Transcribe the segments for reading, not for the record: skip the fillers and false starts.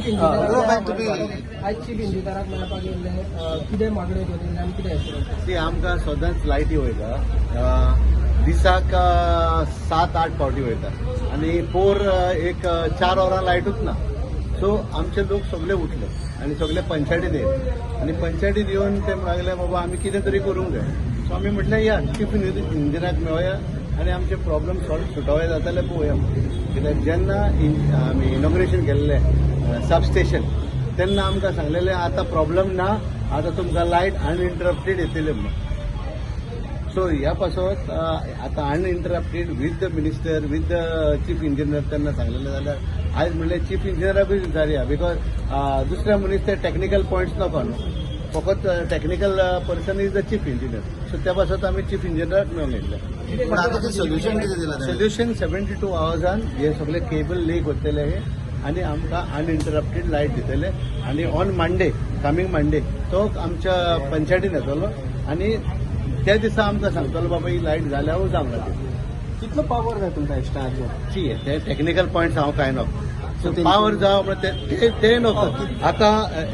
Chief engineer, आयज chief इंजिनियराक मेळपाक येयल्ले, कितें मागण्यो घेवन येयल्ले आनी कितें एश्युरन्स? ती आमकां सदांच लायटी वयता. दिसाक 7-8 फावटी वयता आनी पोर एक 4 वरां लायटूच ना. सो आमचे लोक सगळे उठले आनी सगळे पंचायतीन येयले आनी पंचायतीन येवन ते म्हणूंक लागले, बाबा, आमी कितें तरी करूंक जाय. सो आमी म्हटलें, या, चीफ इंजिनियराक मेळोया आनी आमचे प्रॉब्लम सॉल्व सुटावे जाता जाल्यार पळोवया. कित्याक जेन्ना आमी इनॉग्रेशन केल्लें सब स्टेशन, तेन्ना आमकां सांगलेलें, आतां प्रॉब्लम ना, आतां तुमकां लायट अनइंटरप्टेड येतले म्हणून. सो ह्या पासत आतां uninterrupted with the minister, with the chief engineer तेन्ना सांगलेलें जाल्यार आयज म्हणलें चीफ इंजिनियराकूय विचारया, because दुसऱ्या मनीस ते टॅक्निकल पॉयंट्स नको न्हू, फकत technical person is the chief engineer. So त्या पासत आमी चीफ इंजिनियराक मेळोंक येयल्ले. पण आता ते सोल्युशन कितें दिलां तेणें? सोल्युशन, 72 आवर्सान हे सगळे केबल ले करतले हे आनी आमकां अनइंटरप्टेड लायट दितले आनी ऑन मंडे, कमींग मंडे तो आमच्या पंचायतीन येतलो आनी त्या दिसा आमकां सांगतलो, बाबा, ही लायट जाल्या वो जावंक ना ती. कितलो पावर जाय तुमकां एक्स्ट्रा? सी, ते टेक्निकल पॉयंट्स हांव कांय नको. पावर जावं म्हळ्यार ते नको. आतां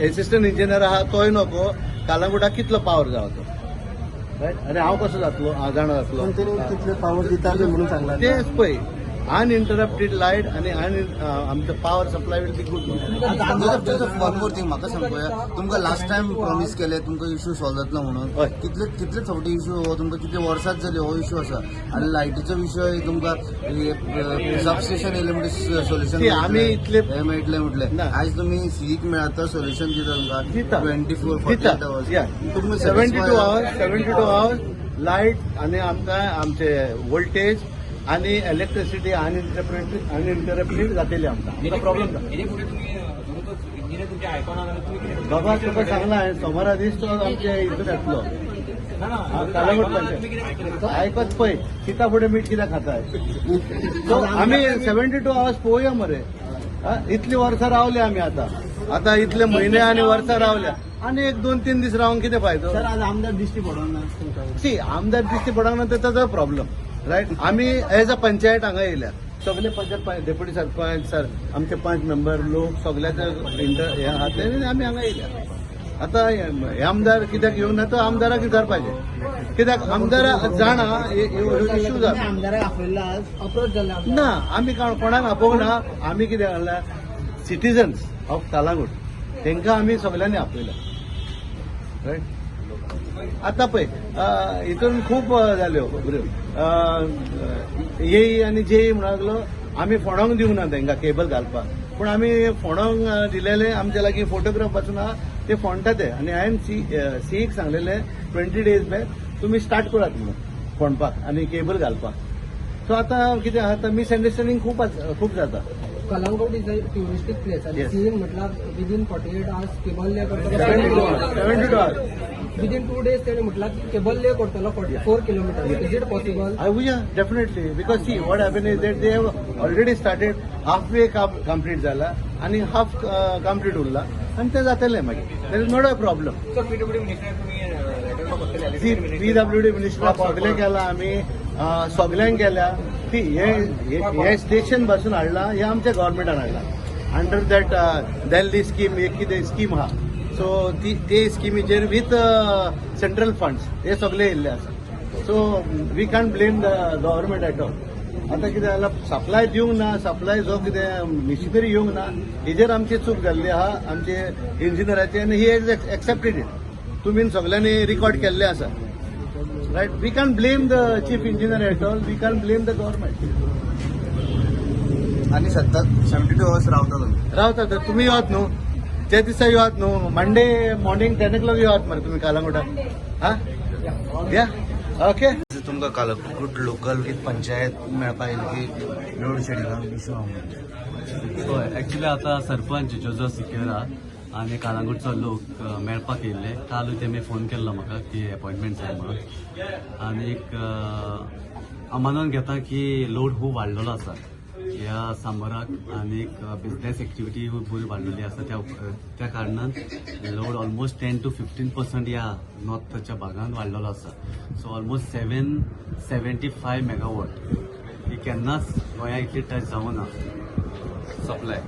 एसिस्टंट इंजिनियर आहा, तोय नको कालांगुटाक कितलो पावर जावं तो, रायट? आनी हांव कसो जातलो, हांव जाणा जातलो. कितले पावर दिता म्हणून सांगला? तेच पळय, अनइंटरप्टेड लायट आनी आमचो power supply will be good. Joseph, Joseph, one more thing म्हाका सांगूया, तुमकां लास्ट टायम प्रॉमिस केले तुमकां इशू सॉल्व जातलो म्हणून. हय. कितले कितले फावटी इशू हो तुमकां, कितले वर्सांच जाली हो इशू आसा आनी लायटीचो विशय तुमकां सब स्टेशन येयलें म्हणजे सोल्युशन ती आमी इतले हे मेळटलें म्हटलें. ना. आयज तुमी सीईक मेळता, सोल्युशन दिता तुमकां. दिता. 24 48 दिता. आवर्स या. तुमकां 72 hours, 72 hours light आनी आमकां आमचे वोल्टेज आनी इलेक्ट्रिसिटी अनइंटरप्टेड अनइंटरप्टेड जातली. आमकां प्रॉब्लम ना. हेजे फुडें तुमी जर तो इंजिनियर तुमच्या आयकना जाल्यार तुमी कितें? बाबा, तुका सांगला हांवें, सोमारा दीस तो आमचे हितून येतलो. ना ना कालांगूट. आयकना जाल्यार तुमी कितें करतले? आयकत पळय, चिता फुडें मीठ कित्याक खाताय? सो आमी 72 आवर्स पळोवया मरे. इतली वर्सां रावले आमी, आतां आतां इतले म्हयने आनी वर्सां रावल्या आनी एक 2-3 दीस रावन कितें फायदो? सर, आज आमदार दिश्टी पडोना तुमकां? सी, आमदार दिश्टी पडना ते ताजो प्रॉब्लम, रायट? आमी एज अ पंचायत हांगा येयल्या, सगळे पंचायत, डेप्युटी सरपंच सर, आमचे पंच मेंबर लोक, सगळ्याचे इंटर हे आहा ते आमी हांगा येयल्या. आतां हे आमदार कित्याक येवंक ना, तो आमदाराक विचारपाचें, कित्याक आमदार जाणा इश्यू जाला. आमदाराक आपयल्लो आज? अप्रोच जाल्ले आमदार? ना, आमी कोणाक आपोवंक ना. आमी कितें घातला, सिटीजन्स ऑफ कालांगूट, तांकां आमी सगळ्यांनी आपयला, रायट? आतां पळय, हितून खूब जाल्यो खबऱ्यो, एई आनी जेई म्हणूंक लागलो, आमी फोंडोंक दिवंक ना तांकां केबल घालपाक. पूण आमी फोंडोंक दिलेले, आमच्या लागीं फोटोग्राफ पासून आहा, ते फोंडटा ते. आनी हांवें सीईक सांगलेले 20 डेज बॅक, तुमी स्टार्ट करात म्हणून फोंडपाक आनी केबल घालपाक. सो आतां कितें आहा, आतां मिसअंडरस्टँडींग खूब खूब जाता. Calangute is a touristic place आनी Yes. सीईन म्हटल्यार within 48 hours cable lay करतलो. 72 hours, 72 hours. Within 2 days तेणे म्हटलां की केबल ले करतलो 44 kilometre. Is it possible? Yeah, definitely. Because see, what happened is that they have already started, halfway complete जाला आणि half complete उरला आणि ते जातले मागीर. There is not a problem. Sir, PWD मिनिस्टराक तुमी लेटर पडटले? सी, पीडब्ल्यूडी मिनिस्टर सगळे केला आमी, सगल्यांक केल्या. ती हे हे स्टेशन पासून हाडला, हे आमच्या गव्हर्मेंटान हाडला अंडर that Delhi scheme, एक कितें स्कीम आहा. सो ती ते स्किमीचेर विथ सेंट्रल फंड्स हे सगळे येयल्ले आसा. So we can't blame the government at all. आतां कितें जालां, सप्लाय दिवंक ना, सप्लाय जो कितें मिशिनरी येवंक ना, हेजेर आमची चूक जाल्ली आहा आमचे इंजिनियराचे, आनी he has accepted it. तुमी सगळ्यांनी रिकॉर्ड केल्ले आसा, right? We can't blame the chief engineer at all, we can't blame the government. आनी सत्ता 72 आवर्स रावता तुमी? रावता तर तुमी येवात न्हू, त्या दिसा येवात न्हू. मंडे मॉर्निंग 10 ओ क्लॉक येवात मरे तुमी कालांगुटा. हा, या, ओके. तुमकां कालांगूट लोकल विथ पंचायत मेळपा येयली की लोड शेडिंगाक इशू आहा म्हणून. हय, एक्चुली आतां सरपंच जोजो सिक्वेरा आनी कालांगूटचो लोक मेळपाक येयल्ले. कालूय तेमी फोन केल्लो म्हाका की एपॉयंटमेंट जाय म्हणून. आनीक हांव मानून घेता की लोड खूब वाडलेलो आसा ह्या समराक आनीक बिजनेस एक्टिविटी खूब बरी वाडलेली आसा. त्या त्या कारणान load almost 10 to 15% ह्या नॉर्थच्या भागान वाडलेलो आसा. So almost 775 megawatt ही केन्नाच गोंया इतली टच जावना सप्लाय.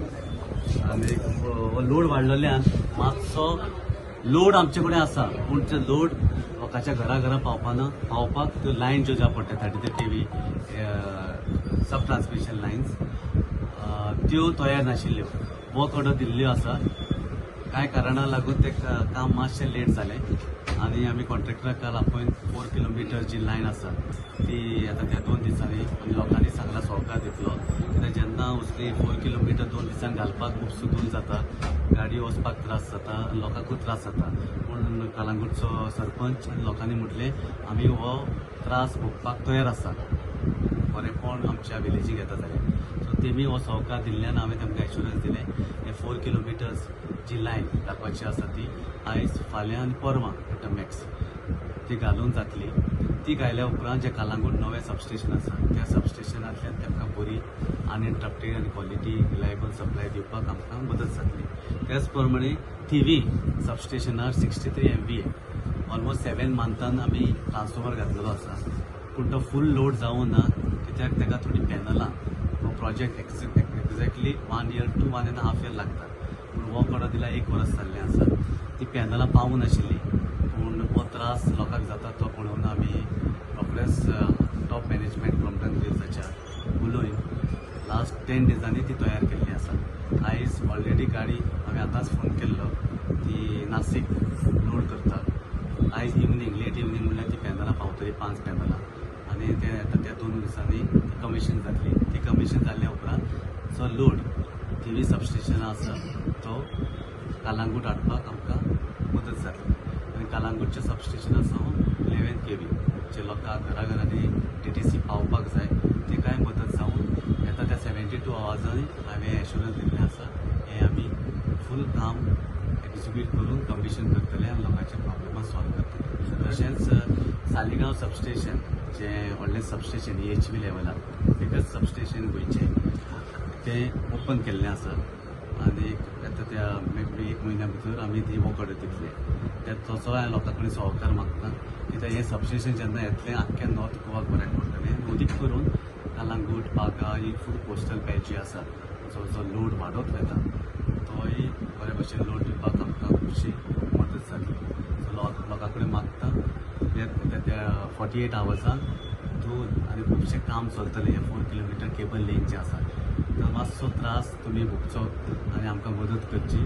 आनी हो लोड वाडलेल्यान मातसो लोड आमचे कडेन आसा, पूण ते लोड लोकांच्या घरा घरा पावपाना, पावपाक त्यो लायन ज्यो जाय पडटा 33 kV सब ट्रान्समिशन लायन्स त्यो तयार नाशिल्ल्यो. वर्क ऑर्डर दिल्ल्यो आसा, कांय कारणां लागून तें काम मातशें लेट जालें आनी आमी कॉन्ट्रॅक्टराक काल आपोवन 4 किलोमिटर जी लायन आसा ती आतां त्या 2 दिसांनी आनी लोकांनी सांगलां सहकार दितलो, कित्याक जेन्ना उसली 4 किलोमिटर 2 दिसांक घालपाक खूब सुदूर जाता, गाडी वचपाक त्रास जाता, लोकांकूय त्रास जाता. पूण कलांगूटचो सरपंच आनी लोकांनी म्हटलें आमी हो त्रास भोगपाक तयार आसा, बरेंपण आमच्या विलेजीक येता जाल्यार. सो तेमी हो सहकार दिल्ल्यान हांवें तांकां एश्युरन्स दिलें हे 4 किलोमिटर्स जी लायन घालपाची आसा ती आयज, फाल्यां आनी परवां एट अ मॅक्स ती घालून जातली. ती घायल्या उपरांत जें कलांगूट नवें सबस्टेशन आसा त्या सबस्टेशनांतल्यान तांकां बरी अनइंटरप्टेड आनी क्वॉलिटी रिलायबल सप्लाय दिवपाक आमकां मदत जातली. त्याच प्रमाणे थिवी सबस्टेशनार 63 MVA almost 7 मंथान आमी ट्रान्सफॉर्मर घातलेलो आसा, पूण तो फूल लोड जावूं ना कित्याक ताका थोडीं पॅनलां हो project exactly 1 year to 1.5 year लागता, पूण वर्क ऑर्डर दिल्यार 1 वर्स जाल्लें आसा. ती पॅनलां पावूं नाशिल्लीं, पूण हो त्रास लोकांक जाता तो पळोवन आमी रोखडेच टॉप मॅनेजमेंट क्रॉम्पटन ग्रिल्साच्या उलोवन लास्ट 10 डेजांनी ती तयार केल्ली आसा. आयज ऑलरेडी गाडी हांवें आतांच फोन केल्लो, ती नासीक लोड करता. आयज इवनींग, लेट इवनींग म्हणल्यार ती पॅनलां पावतली, 5 पॅनलां, आनी ते आतां त्या 2 दिसांनी ती कमिशन जातली. ती कमिशन जाल्ल्या उपरांत जो लोड थिवी सबस्टेशनां आसा तो कलांगूट हाडपाक आमकां मदत जातली. आनी कलांगूटच्या सबस्टेशना सावन 11 kV जे लोकांक घरा घरांनी DTC पावपाक जाय तेकाय मदत जावन येता त्या 72 आवर्सांनी हांवें एश्युरन्स दिल्लें आसा हें आमी फूल काम एक्जिक्यूट करून कमिशन करतले आनी लोकांचे प्रॉब्लेमां सॉल्व करतले. तशेंच सालिगांव सबस्टेशन जें व्हडलें सबस्टेशन EHV लेवलार एकच सबस्टेशन गोंयचें तें ओपन केल्लें आसा आनी आतां त्या मे बी 1 म्हयन्या भितर आमी ती वर्क ऑर्डर दितले. त्या तसो हांवें लोकां कडेन सहकार मागता कित्याक हें सबस्टेशन जेन्ना येतलें आख्ख्या नॉर्थ गोवाक बऱ्याक पडटलें. अदीक करून कलांगूट, बागा ही फूल कोस्टल बेल्ट जी आसा जो जो लोड वाडत वता तोय बरे भशेन लोड दिवपाक आमकां खुबशी मदत जातली. सो लोकां कडेन मागता त्या 48 आवर्सान 2 आनी खुबशें काम चलतलें. हें 4 किलोमिटर केबल लेन जें आसा तर मातसो त्रास तुमी भोगचो आनी आमकां मदत करची.